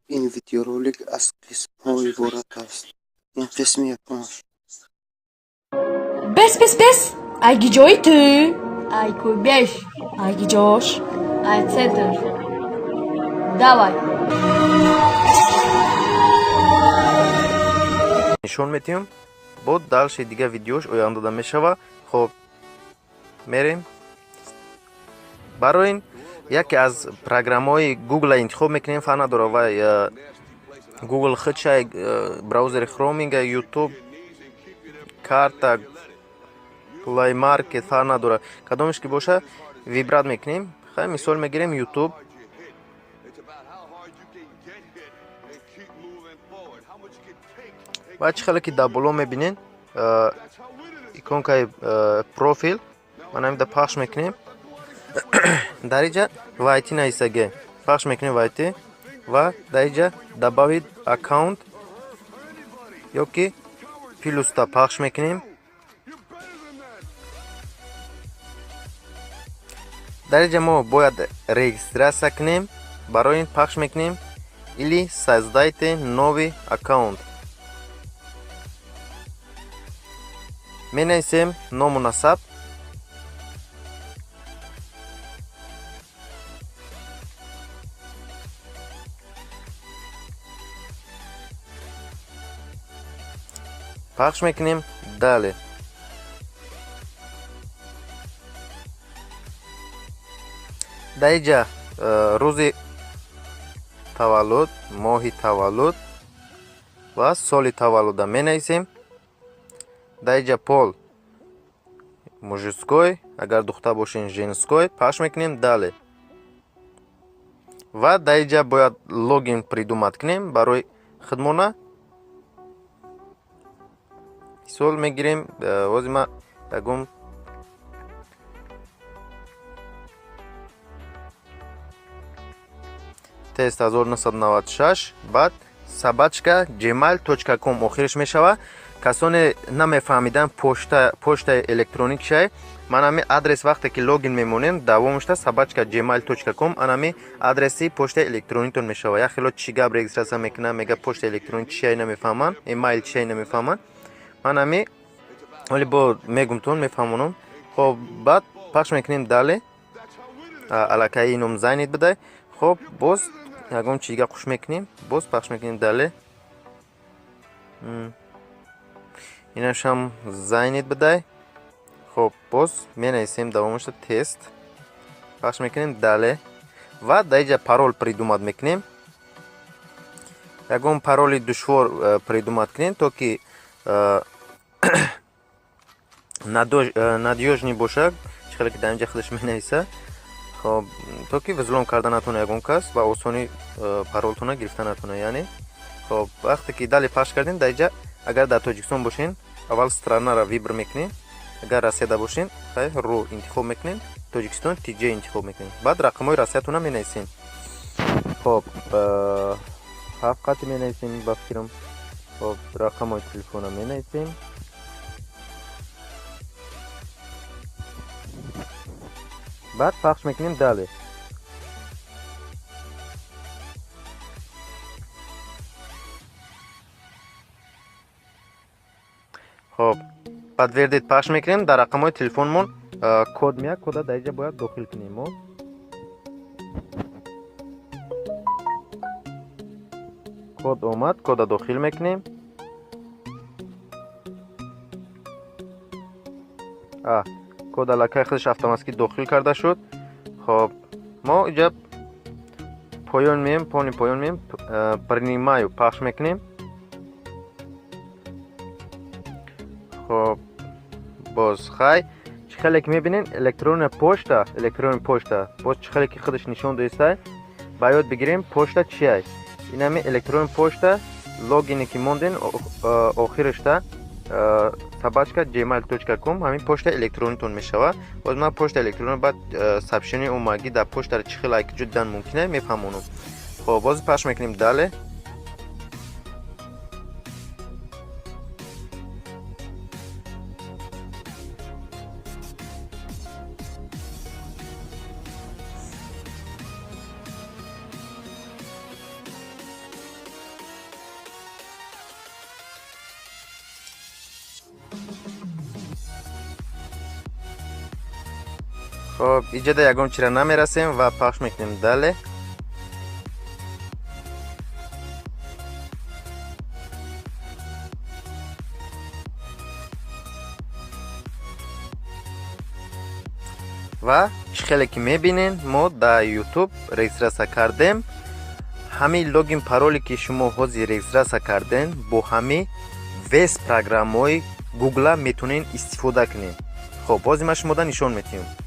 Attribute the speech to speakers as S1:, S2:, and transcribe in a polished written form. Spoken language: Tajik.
S1: Ин видеоролик аз қисмҳо иборат аст. Ин қисми якумаш.
S2: Бес, бес, бес. Ай гиҷои ту?
S3: Ай кӯбеш.
S2: Ай гиҷош?
S3: Ай центр. Давай.
S4: Нишон метиҳем, бо дальше дига видеош ояндада мешава. Хоб, мерем. Барои ин яке аз программаҳои Google интихоб мекунем, фарқ надорад вай Google худшай, браузери Chrominga, YouTube, карта, Play Market, фарқ надорад. Кадомеш ки боша, выбрать мекунем. Хай, мисол мегирем YouTube. Ва чӣ хеле ки дар боло мебинед, иконкаи профил, ман ҳамида пахш мекунем. Дар инҷа «Войти» нависаге, пахш мекунем «Войти» ва дар инҷа «Добавить аккаунт» ё ки плюста пахш мекунем. Дар инҷа мо бояд регистрация кунем, барои ин пахш мекунем или «Создайте новый аккаунт». Менависем ному насаб. Пахш мекунем «Далее». Дар инҷа рӯзи таваллуд, моҳи таваллуд ва соли таваллуда менависем. Дар инҷа пол мужской, агар духтар бошем, женской. Пахш мекунем «Далее» ва дар инҷа бояд логин придумать кунем барои худмона. Мисол мегирем, ҳозир ман ягон тест 1996, баъд @gmail.com охираш мешавад. Касоне намефаҳмидан почтаи электронӣ чиай, ман ҳами адрес вақте ки логин мемонем, давомашта @gmail.com, анами адреси почтаи электронитон мешавад. Як хело чӣ гап регистрация мекунам, мега почтаи электронӣ чиай намефаҳманд, эмайл чиай намефаҳманд. Ман ҳами ҳоли бо мегумтон, мефаҳмонам. Хоб, баъд пахш мекунем «Далее». Аллакай ином занят бидай. Хоб, боз ягон чи дига қуш мекунем, боз пахш мекунем «Далее». Инашам занят бидай. Хоб, боз менависем давомашта тест, пахш мекунем «Далее» ва дар инҷа парол придумать мекунем. Ягон пароли душвор придумать кунем, то ки надёжный бошад, чӣ хеле ки дар инҷа худаш менависа. Хоб, то ки взлом карда натавона ягон кас ва осонӣ паролтона гирифта натавона, яъне. Хоб, вақте ки «Далее» пахш кардем, дар инҷа агар дар Тоҷикистон бошен, аввал странаро выбор мекунем, агар Россияда бошен, хай, РУ интихоб мекунем, Тоҷикистон ТЖ интихоб мекунем, баъд рақамҳои Россиятона менависем. Хоб, ҳафт қати менависем ба фикрам. Хоб, рақамҳои телефона менависем. Баъд пахш мекунем «Далее». Хоб, «Подтвердить» пахш мекунем, дар рақамҳои телефонмон код меяд, кода дар инҷа бояд дохил кунем мо. Код омад, кода дохил мекунем. Код аллакай худаш автоматики дохил карда шуд. Хоб, мо инҷа поён меем, пони поён меем, «Принимаю» пахш мекунем. Хоб, боз хай, чӣ хеле ки мебинед, электронная почта, электронная почта боз чӣ хеле ки худаш нишон доистай, ба ёд бигирем почта чиай. Инами электронная почта логине ки монден, охирашта @gmail.com, ҳамин почтаи электронитон мешавад. Боз ман почтаи электронӣ баъд сообщение омагӣ дар почтаро чӣ хел айки ҷудан мумкина мефаҳмонам. Хоб, боз пахш мекунем «Далее». Хоб, иҷода ягон чира намерасем ва пахш мекунем далее. Ва чӣ хеле ки мебинен, мо дар YouTube регистрация кардем. Ҳамин логин, пароле ки шумо ҳозир регистрация карден, бо ҳамин весь программаҳои Гугла метавонен истифода кунед. Хоб, ҳозир ман шумода нишон медиҳам.